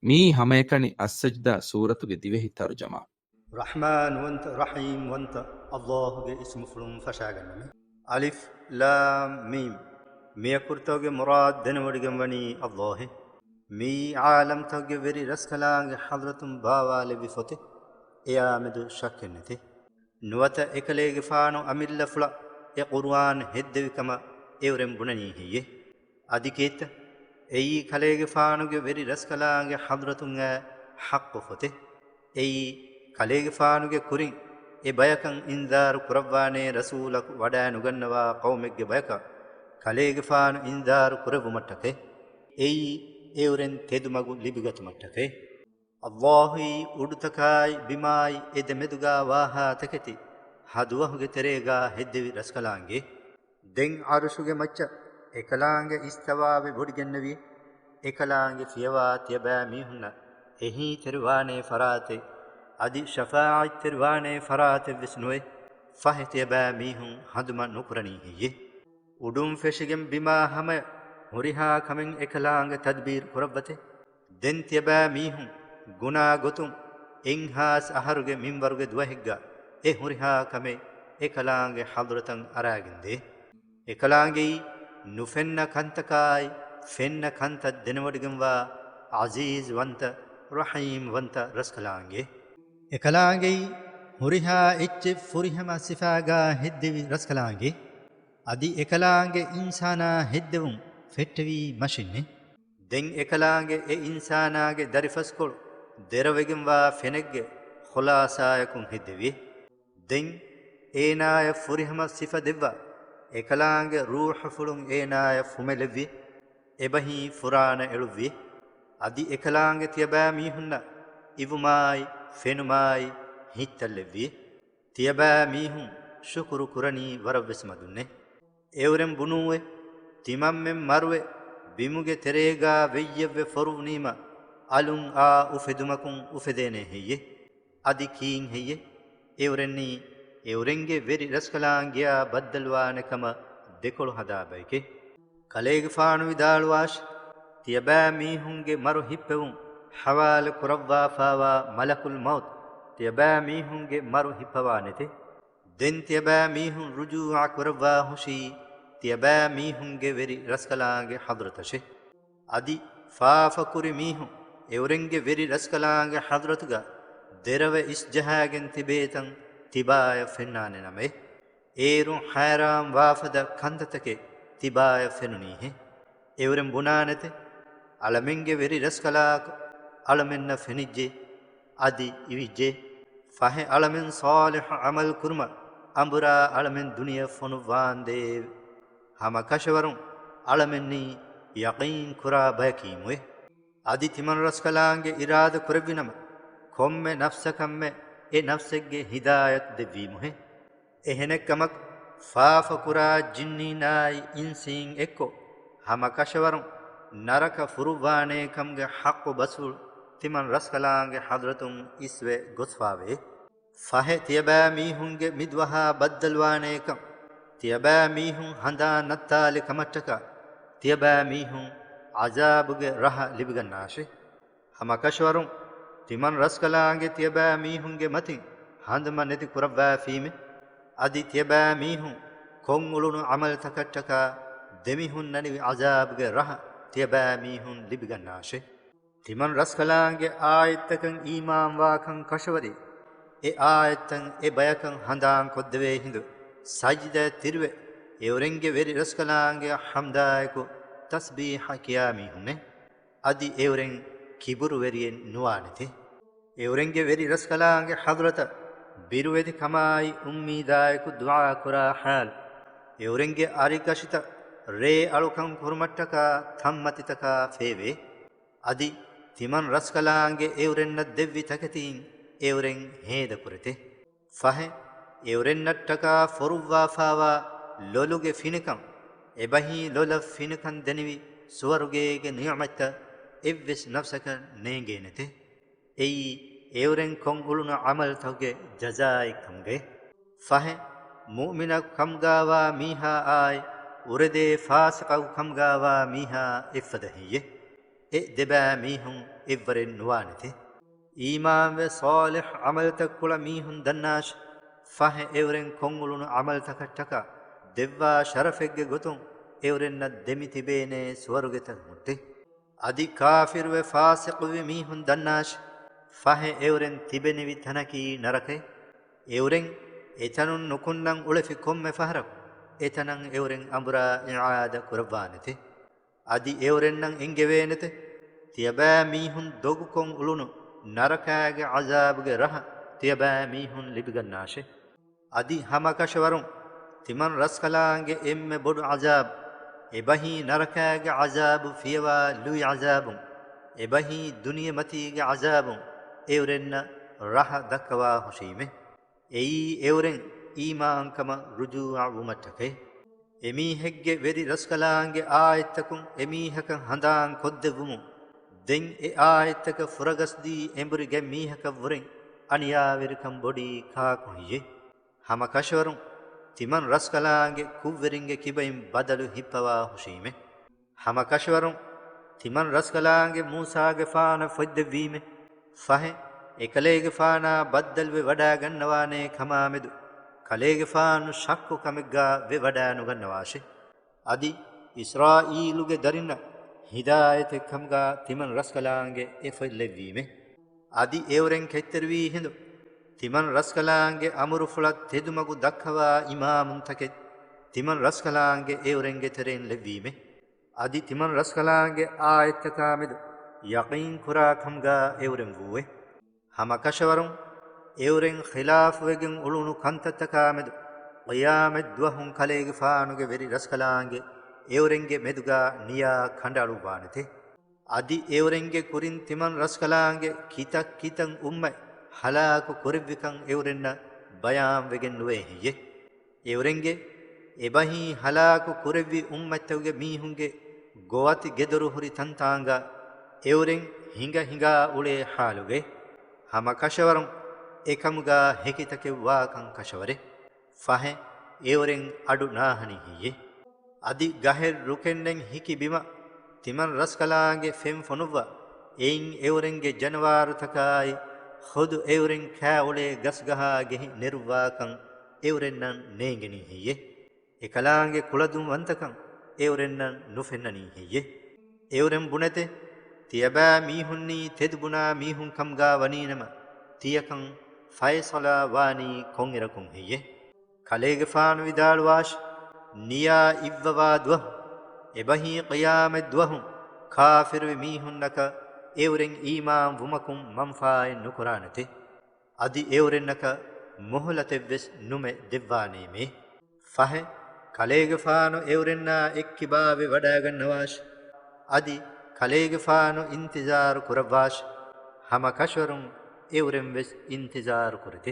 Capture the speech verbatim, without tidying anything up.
މިއީ ހަމައެކަނި އައްސަޖްދާ ސޫރަތުގެ ދިވެހި ތަރުޖަމާ. ރަޙްމާންވަންތަ، ރަޙީމްވަންތަ އައްލާހުގެ އިސްމުފުޅުން ފަށާގަންނަމެ. އަލިފް ލާމް މީމް. މިއަކުރުތަކުގެ މުރާދު ދެނެވޮޑިގެންވަނީ އައްލާހެ. މިއީ ޢާލަމްތަކުގެ ވެރި ރަސްކަލާނގެ ޙަޟްރަތުން ބާވާލެއްވި ފޮތެއް. އެއާމެދު ޝައްކެއް ނެތޭ. ނުވަތަ އެކަލޭގެފާނު އަމިއްލަފުޅަށް އެ ޤުރުއާން ހެއްދެވި ކަމަށް އެއުރެން ބުނަނީ ހެއްޔޭ؟ އަދި ކީއްތަ؟ އެއީ ކަލޭގެފާނުގެ ވެރި ރަސްކަލާނގެ ޙަޟްރަތުން އައި ޙައްޤު ފޮތެއް. އެއީ ކަލޭގެފާނުގެ ކުރިން އެ ބަޔަކަށް އިންޒާރު ކުރައްވާނޭ ރަސޫލަކު ވަޑައިނުގަންނަވާ ޤައުމެއްގެ ބަޔަކަށް ކަލޭގެފާނު އިންޒާރު ކުރެއްވުމަށްޓަކައި. އެއީ އެއުރެން ތެދުމަގު ލިބިގަތުމަށްޓަކައި. އައްލާހުއީ އުޑުތަކާއި ބިމާއި އެ ދެމެދުގާ ވާހާ ތަކެތި ހަ ދުވަހުގެ ތެރޭގާ ހެއްދެވި ރަސްކަލާނގެ. ދެން ޢަރުޝުގެ މައްޗަށް އެކަލާނގެ އިސްތަވާވެ ވޮޑިގެންނެވި. އެކަލާނގެ ފިޔަވާ ތިޔަބައިމީހުންނަށް އެހީތެރިވާނޭ ފަރާތެއް، އަދި ޝަފާޢަތްތެރިވާނޭ ފަރާތެއްވެސް ނުވޭ. ފަހެ ތިޔަބައިމީހުން ހަނދުމަ ނުކުރަނީ ހެއްޔޭ؟ އުޑުން ފެށިގެން ބިމާ ހަމަޔަށް ހުރިހާ ކަމެއް އެކަލާނގެ ތަދްބީރު ކުރައްވަތޭ. ދެން ތިޔަބައިމީހުން ގުނާ ގޮތުން އެއްހާސް އަހަރުގެ މިންވަރުގެ ދުވަހެއްގަ އެ ހުރިހާ ކަމެއް އެކަލާނގެ ޙަޟްރަތަށް އަރާގެންދޭ. އެކަލާނގެއީ ނުފެންނަ ކަންތަކާއި ފެންނަ ކަންތައް ދެނެވޮޑިގެންވާ ޢަޒީޒްވަންތަ، ރަޙީމްވަންތަ ރަސްކަލާނގެ. އެކަލާނގެއީ ހުރިހާ އެއްޗެއް ފުރިހަމަ ސިފާގާ ހެއްދެވި ރަސްކަލާނގެ. އަދި އެކަލާނގެ އިންސާނާ ހެއްދެވުން ފެއްޓެވީ މަށިންނޭ. ދެން އެކަލާނގެ އެ އިންސާނާގެ ދަރިފަސްކޮޅު ދެރަވެގެންވާ ފެނެއްގެ ޚުލާޞާޔަކުން ހެއްދެވި. ދެން އޭނާޔަށް ފުރިހަމަ ސިފަ ދެއްވާ އެކަލާނގެ ރޫޙުފުޅުން އޭނާޔަށް ފުމެލެއްވި. އެބަހީ ފުރާނަ އެޅުއްވި. އަދި އެކަލާނގެ ތިޔަބައިމީހުންނަށް އިވުމާއި، ފެނުމާއި، ހިތްތައް ލެއްވި. ތިޔަބައިމީހުން ޝުކުރު ކުރަނީ ވަރަށްވެސް މަދުންނޭ. އެއުރެން ބުނޫއެ، ތިމަންމެން މަރުވެ، ބިމުގެ ތެރޭގާ ވެއްޔެއްވެ ފޮރުވުނީމަ، އަލުން އާ އުފެދުމަކުން އުފެދޭނޭ ހެއްޔެ؟ އަދި ކީއްހެއްޔެ؟ އެއުރެންނީ، އެއުރެންގެ ވެރި ރަސްކަލާނގެޔާ ބައްދަލުވާނެ ކަމަށް ދެކޮޅު ހަދާ ބައެކޭ. ކަލޭގެފާނު ވިދާޅުވާށި، ތިޔަބައިމީހުންގެ މަރު ހިއްޕެވުން ޙަވާލު ކުރައްވާފާވާ މަލަކުލް މައުތު ތިޔަބައިމީހުންގެ މަރު ހިއްޕަވާނެތެ. ދެން ތިޔަބައިމީހުން ރުޖޫޢަ ކުރައްވާ ހުށީ، ތިޔަބައިމީހުންގެ ވެރި ރަސްކަލާނގެ ޙަޟްރަތަށެ. އަދި ފާފަކުރި މީހުން އެއުރެންގެ ވެރި ރަސްކަލާނގެ ޙަޟްރަތުގަ ދެރަވެ އިސްޖަހާގެން ތިބޭތަން ތިބާޔަށް ފެންނާނެ ނަމައެ. އޭރު ހައިރާން ވާފަދަ ކަންތައްތަކެއް ތިބާޔަށް ފެނުނީހެ. އެއުރެން ބުނާނެތެ، އަޅަމެންގެ ވެރި ރަސްކަލާކު އަޅަމެންނަށް ފެނިއްޖެ، އަދި އިވިއްޖެ. ފަހެ އަޅަމެން ޞާލިޙު ޢަމަލު ކުރުމަށް އަނބުރާ އަޅަމެން ދުނިޔެ ފޮނުއްވާނދޭވެ. ހަމަ ކަށަވަރުން އަޅަމެންނީ ޔަޤީން ކުރާ ބަޔަކީމުއެ. އަދި ތިމަން ރަސްކަލާނގެ އިރާދަ ކުރެއްވިނަމަ، ކޮންމެ ނަފްސަކަށްމެ އެ ނަފްސެއްގެ ހިދާޔަތު ދެއްވީމުހެ. އެހެނެއްކަމަކު، ފާފަކުރާ ޖިންނީންނާއި އިންސީން އެއްކޮށް، ހަމަ ކަށަވަރުން ނަރަކަ ފުރުއްވާނޭ ކަމުގެ ޙައްޤު ބަސްފުޅު ތިމަން ރަސްކަލާނގެ ޙަޟްރަތުން އިސްވެ ގޮސްފާވޭ. ފަހެ ތިޔަބައިމީހުންގެ މިދުވަހާ ބައްދަލުވާނޭކަން، ތިޔަބައިމީހުން ހަނދާން ނައްތާލި ކަމަށްޓަކާ، ތިޔަބައިމީހުން ޢަޒާބުގެ ރަހަ ލިބިގަންނާށި. ހަމަ ކަށަވަރުން ތިމަން ރަސްކަލާނގެ ތިޔަބައިމީހުންގެ މަތިން ހަނދުމަ ނެތި ކުރައްވާފީމެ. އަދި ތިޔަބައިމީހުން ކޮށްއުޅުނު ޢަމަލުތަކަށްޓަކާ ދެމިހުންނަނިވި ޢަޒާބުގެ ރަހަ ތިޔަބައިމީހުން ލިބިގަންނާށެ. ތިމަން ރަސްކަލާނގެ އާޔަތްތަކަށް އީމާންވާކަން ކަށަވަރީ، އެ އާޔަތްތައް އެ ބަޔަކަށް ހަނދާން ކޮށްދެވޭ ހިނދު، ސަޖިދައަށް ތިރިވެ، އެއުރެންގެ ވެރި ރަސްކަލާނގެ ޙަމްދާއެކު ތަސްބީޙަ ކިޔާ މީހުންނޭ. އަދި އެއުރެން ކިބުރުވެރިއެއް ނުވާނެތެ. އެއުރެންގެ ވެރި ރަސްކަލާނގެ ޙަޟްރަތަށް ބިރުވެތި ކަމާއި އުއްމީދާއެކު ދުޢާ ކުރާ ޙާލު، އެއުރެންގެ އަރިކަށިތައް ރޭ އަޅުކަން ކުރުމަށްޓަކާ ތަންމަތިތަކާ ފޭވޭ. އަދި ތިމަން ރަސްކަލާނގެ އެއުރެންނަށް ދެއްވި ތަކެތީން އެއުރެން ހޭދަކުރެތެ. ފަހެ، އެއުރެންނަށްޓަކާ ފޮރުއްވާފާވާ ލޮލުގެ ފިނިކަން، އެބަހީ ލޮލަށް ފިނިކަން ދެނިވި ސުވަރުގޭގެ ނިޢުމަތްތައް އެއްވެސް ނަފްސަކަށް ނޭނގޭނެތެ. އެއީ އެއުރެން ކޮށްއުޅުނު ޢަމަލުތަކުގެ ޖަޒާއެއް ކަމުގައި. ފަހެ، މުއުމިނަކު ކަމުގާވާ މީހާއާއި އުރެދޭ ފާސިޤަކު ކަމުގާވާ މީހާ އެއްފަދަ ހެއްޔެ؟ އެ ދެބައި މީހުން އެއްވަރެއް ނުވާނެތެ. އީމާންވެ ޞާލިޙް ޢަމަލުތައް ކުޅަ މީހުން ދަންނާށި، ފަހެ އެއުރެން ކޮށްއުޅުނު ޢަމަލުތަކަށްޓަކާ ދެއްވާ ޝަރަފެއްގެ ގޮތުން އެއުރެންނަށް ދެމިތިބޭނޭ ސުވަރުގެތައް ހުއްޓެ. އަދި ކާފިރުވެ ފާސިޤުވި މީހުން ދަންނާށި، ފަހެ އެއުރެން ތިބެނިވި ތަނަކީ ނަރަކައެއް. އެއުރެން އެތަނުން ނުކުންނަން އުޅެފި ކޮންމެ ފަހަރަކު އެތަނަށް އެއުރެން އަނބުރާ އިޢާދަ ކުރައްވާނެތެ. އަދި އެއުރެންނަށް އެންގެވޭނެތެ، ތިޔަބައިމީހުން ދޮގުކޮށް އުޅުނު ނަރަކާގެ ޢަޒާބުގެ ރަހަ ތިޔަބައިމީހުން ލިބިގަންނާށޭ. އަދި ހަމަކަށަވަރުން ތިމަން ރަސްކަލާނގެ އެންމެ ބޮޑު ޢަޒާބު، އެބަހީ ނަރަކާގެ ޢަޒާބު ފިޔަވާ ލުއި ޢަޒާބުން، އެބަހީ ދުނިޔެމަތީގެ ޢަޒާބުން އެއުރެންނަށް ރަހަ ދައްކަވާ ހުށީމޭ. އެއީ އެއުރެން އީމާންކަމަށް ރުޖޫޢަ ވުމަށްޓަކައި. އެމީހެއްގެ ވެރި ރަސްކަލާނގެ އާޔަތްތަކުން އެމީހަކަށް ހަނދާން ކޮށްދެއްވުމުން، ދެން އެ އާޔަތްތަކަށް ފުރަގަސްދީ އެނބުރިގެން މީހަކަށްވުރެން އަނިޔާވެރިކަން ބޮޑީ ކާކު ހެއްޔޭ؟ ހަމަކަށަވަރުން ތިމަން ރަސްކަލާނގެ ކުށްވެރިންގެ ކިބައިން ބަދަލު ހިއްޕަވާ ހުށީމޭ. ހަމަކަށަވަރުން ތިމަން ރަސްކަލާނގެ މޫސާގެފާނަށް ފޮތްދެއްވީމޭ. ފަހެ، އެކަލޭގެފާނާ ބައްދަލުވެ ވަޑާގަންނަވާނޭ ކަމާމެދު، ކަލޭގެފާނު ޝައްކު ކަމެއްގާ ވެ ވަޑާނުގަންނަވާށޭ. އަދި އިސްރާއީލުގެ ދަރިންނަށް ހިދާޔަތެއް ކަމުގާ ތިމަން ރަސްކަލާނގެ އެ ފޮތް ލެއްވީމޭ. އަދި އެއުރެން ކެތްތެރިވީ ހިނދު، ތިމަން ރަސްކަލާނގެ އަމުރުފުޅަށް ތެދުމަގު ދައްކަވާ އިމާމުންތަކެއް ތިމަން ރަސްކަލާނގެ އެއުރެންގެ ތެރެއިން ލެއްވީމޭ. އަދި ތިމަން ރަސްކަލާނގެ އާޔަތްތަކާމެދު ޔަޤީން ކުރާ ކަމުގާ އެއުރެން ވޫއޭ. ހަމަކަށަވަރުން އެއުރެން ޚިލާފުވެގެން އުޅުނު ކަންތައްތަކާމެދު، ޤިޔާމަތް ދުވަހުން ކަލޭގެފާނުގެ ވެރި ރަސްކަލާނގެ އެއުރެންގެ މެދުގާ ނިޔާ ކަނޑައަޅުއްވާނެތެ. އަދި އެއުރެންގެ ކުރިން ތިމަން ރަސްކަލާނގެ ކިތައް ކިތައް އުއްމަތް ހަލާކު ކުރެއްވިކަން އެއުރެންނަށް ބަޔާންވެގެން ނުވޭ ހެއްޔޭ؟ އެއުރެންގެ އެބަހީ ހަލާކު ކުރެއްވި އުއްމަތްތަކުގެ މީހުންގެ ގޮވަތި ގެދޮރު ހުރި ތަންތާނގާ އެއުރެން ހިނގަ ހިނގާ އުޅޭ ޙާލުގައި. ހަމަކަށަވަރުން އެކަމުގާ ހެކިތަކެއް ވާކަން ކަށަވަރޭ. ފަހެ އެއުރެން އަޑު ނާހަނީ ހެއްޔޭ؟ އަދި ގަހެއް ރުކެންނެން ހިކި ބިމަށް ތިމަން ރަސްކަލާނގެ ފެން ފޮނުއްވާ، އެއިން އެއުރެންގެ ޖަނަވާރުތަކާއި ޚުދު އެއުރެން ކާއުޅޭ ގަސްގަހާ ގެހި ނެރުއްވާކަން އެއުރެންނަށް ނޭނގެނީ ހެއްޔޭ؟ އެކަލާނގެ ކުޅަދުންވަންތަކަން އެއުރެންނަށް ނުފެންނަނީ ހެއްޔޭ؟ އެއުރެން ބުނެތެ، ތިޔަބައިމީހުންނީ ތެދުބުނާ މީހުން ކަމުގާ ވަނީނަމަ، ތިޔަކަން ފައިޞަލާ ވާނީ ކޮންއިރަކުން ހެއްޔޭ؟ ކަލޭގެފާނު ވިދާޅުވާށި، ނިޔާ އިއްވަވާ ދުވަހު، އެބަހީ ޤިޔާމަތް ދުވަހު، ކާފިރުވި މީހުންނަކަށް އެއުރެން އީމާން ވުމަކުން މަންފާއެއް ނުކުރާނެތެ. އަދި އެއުރެންނަކަށް މުހުލަތެއްވެސް ނުމެ ދެއްވާނީމޭ. ފަހެ، ކަލޭގެފާނު އެއުރެންނާ އެއްކިބާވެ ވަޑާގަންނަވާށި. އަދި ކަލޭގެފާނު އިންތިޒާރު ކުރައްވާށި. ހަމަ ކަށަވަރުން އެއުރެން ވެސް އިންތިޒާރު ކުރެތެ.